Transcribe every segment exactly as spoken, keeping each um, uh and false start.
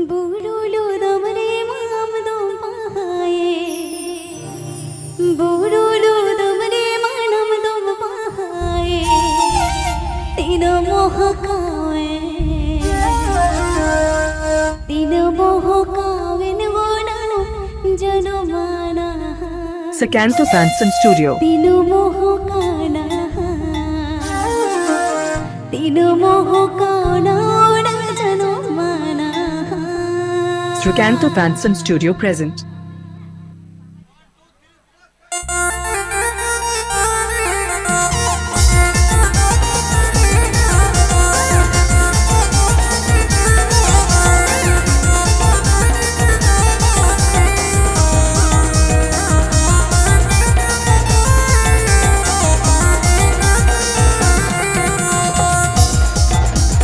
ᱵᱩᱨᱩ ᱞᱚᱫᱚᱢ ᱨᱮ ᱢᱟᱢ ᱫᱚ ᱵᱟᱦᱟᱭᱮ, ᱵᱩᱨᱩ ᱞᱚᱫᱚᱢ ᱨᱮ ᱢᱟᱱᱟᱢ ᱫᱚ ᱵᱟᱦᱟᱭᱮ, ᱛᱤᱱᱟᱹᱜ ᱢᱚᱦᱚᱠᱟᱣᱮ, ᱛᱤᱱᱟᱹᱜ ᱢᱚᱦᱚᱠᱟᱣᱮᱱ ᱜᱚᱱᱟ ᱡᱚᱱᱢᱟᱱᱟ᱾ Sakanto Fanson Studio. ᱛᱤᱱᱟᱹᱜ ᱢᱚᱦᱚᱠᱟᱱᱟ, ᱛᱤᱱᱟᱹᱜ ᱢᱚᱦᱚᱠᱟᱱᱟ ᱚᱱᱟ ᱡᱚᱱᱢᱟᱱᱟ᱾ Srikanto Fanson Studio present.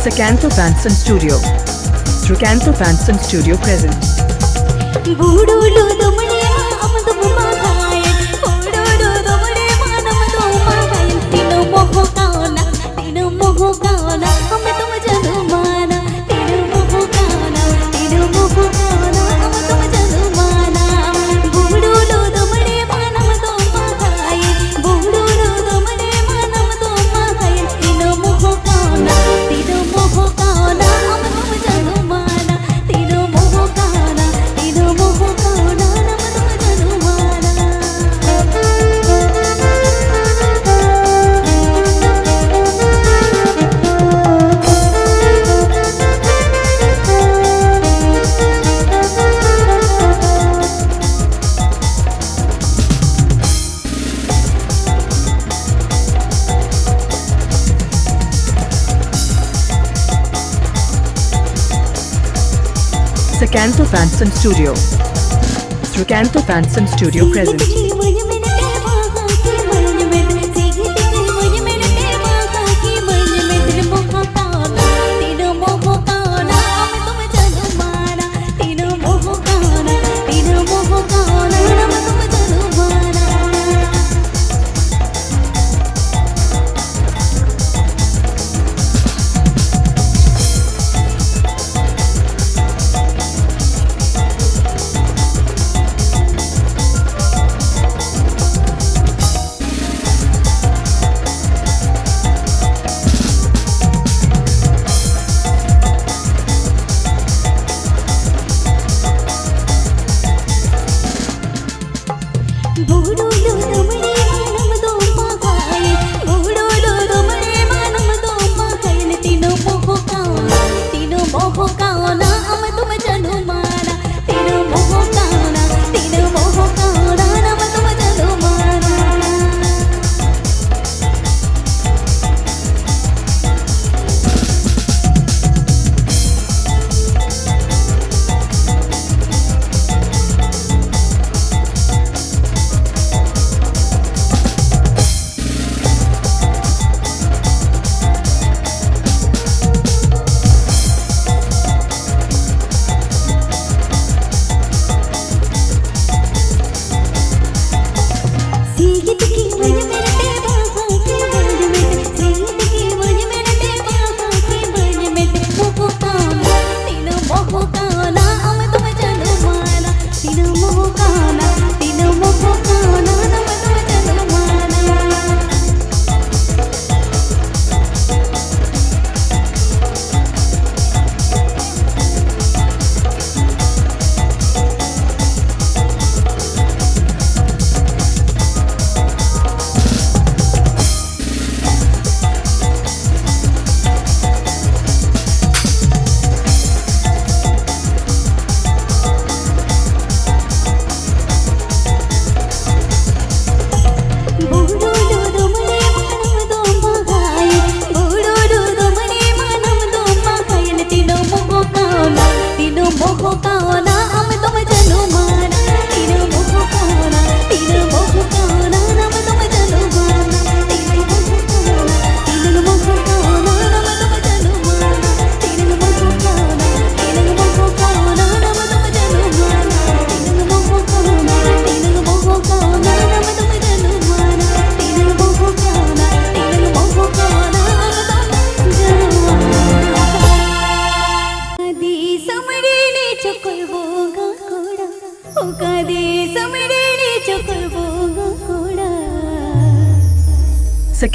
Sakanto Fanson Studio. Srikanto Fanson Studio present. ᱵᱩᱨᱩ ᱞᱚᱫᱚᱢ ᱨᱮ ᱢᱟᱢ ᱫᱚ ᱵᱟᱦᱟᱭᱮ, ᱵᱩᱨᱩ ᱞᱚᱫᱚᱢ ᱨᱮ ᱢᱟᱱᱟᱢ ᱫᱚ ᱵᱟᱦᱟᱭᱮ, ᱛᱤᱱᱟᱹᱜ ᱢᱚᱦᱚᱠᱟᱣᱱᱟ, ᱛᱤᱱᱟᱹᱜ ᱢᱚᱦᱚᱠᱟᱣᱱᱟ, ᱟᱢ ᱫᱚᱢ ᱡᱟᱹᱱᱩᱢᱟᱱᱟ, ᱛᱤᱱᱟᱹᱜ ᱢᱚᱦᱚᱠᱟᱣᱱᱟ, ᱛᱤᱱᱟᱹᱜ ᱢᱚᱦᱚᱠᱟᱣᱱᱟ, ᱟᱢ ᱫᱚᱢ ᱡᱟᱹᱱᱩᱢᱟᱱᱟ᱾ ᱵᱩᱨᱩ ᱞᱚᱫᱚᱢ ᱨᱮ ᱢᱟᱱᱟᱢ ᱫᱚ ᱵᱟᱦᱟᱭᱮ, ᱵᱩᱨᱩ ᱞᱚᱫᱚᱢ ᱨᱮ ᱢᱟᱱᱟᱢ ᱫᱚ ᱵᱟᱦᱟᱭᱮ, ᱛᱤᱱᱟᱹᱜ ᱢᱚᱦᱚᱠᱟᱣᱱᱟ, ᱛᱤᱱᱟᱹᱜ ᱢᱚᱦᱚᱠᱟᱣᱱᱟ, ᱟᱢ ᱫᱚᱢ ᱡᱟᱹᱱᱩᱢᱟᱱᱟ, ᱛᱤᱱᱟᱹᱜ ᱢᱚᱦᱚᱠᱟᱣᱱᱟ, ᱛᱤᱱᱟᱹᱜ ᱢᱚᱦᱚᱠᱟᱣᱱᱟ, ᱟᱢ ᱫᱚᱢ ᱡᱟᱹᱱᱩᱢᱟᱱᱟ᱾ Sakanto Fanson Studio. Srikanto Fanson Studio present.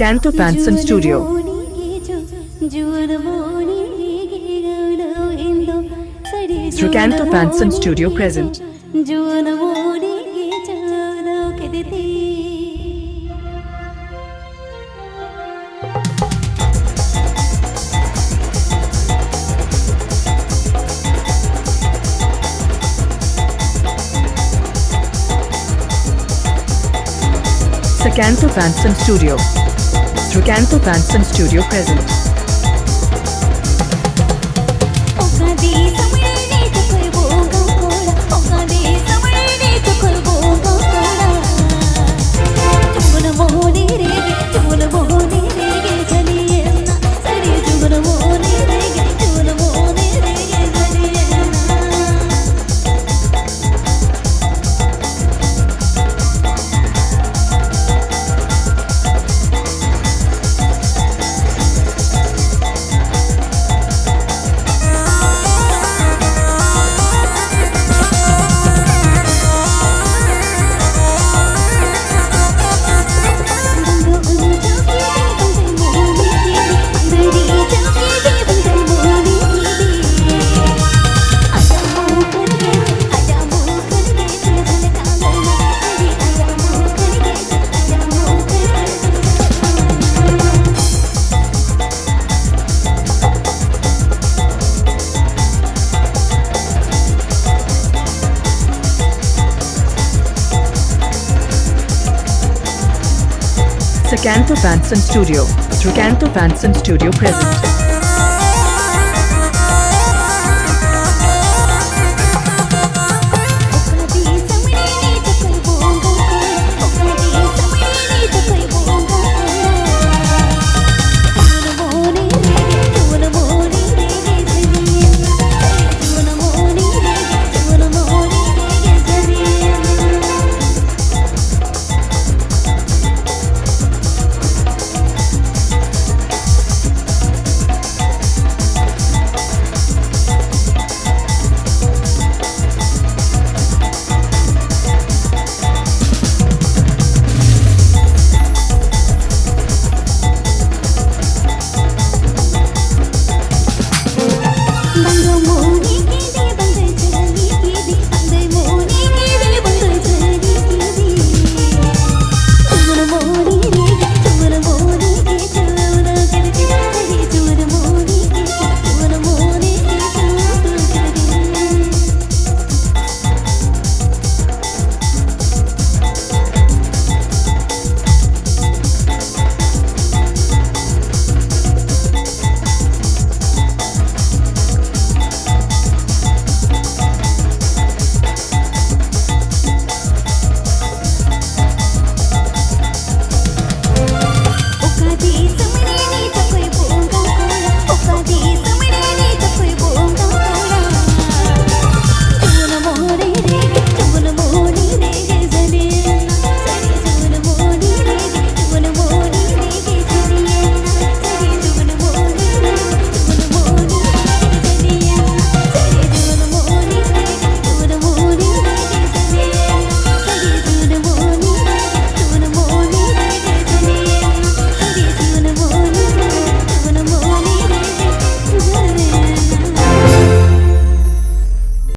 Srikanto Fanson Studio. Srikanto Fanson Studio present. Srikanto Fanson Studio. Srikanto Fanson Studio present. Srikanto Fanson Studio. Srikanto Fanson Studio present.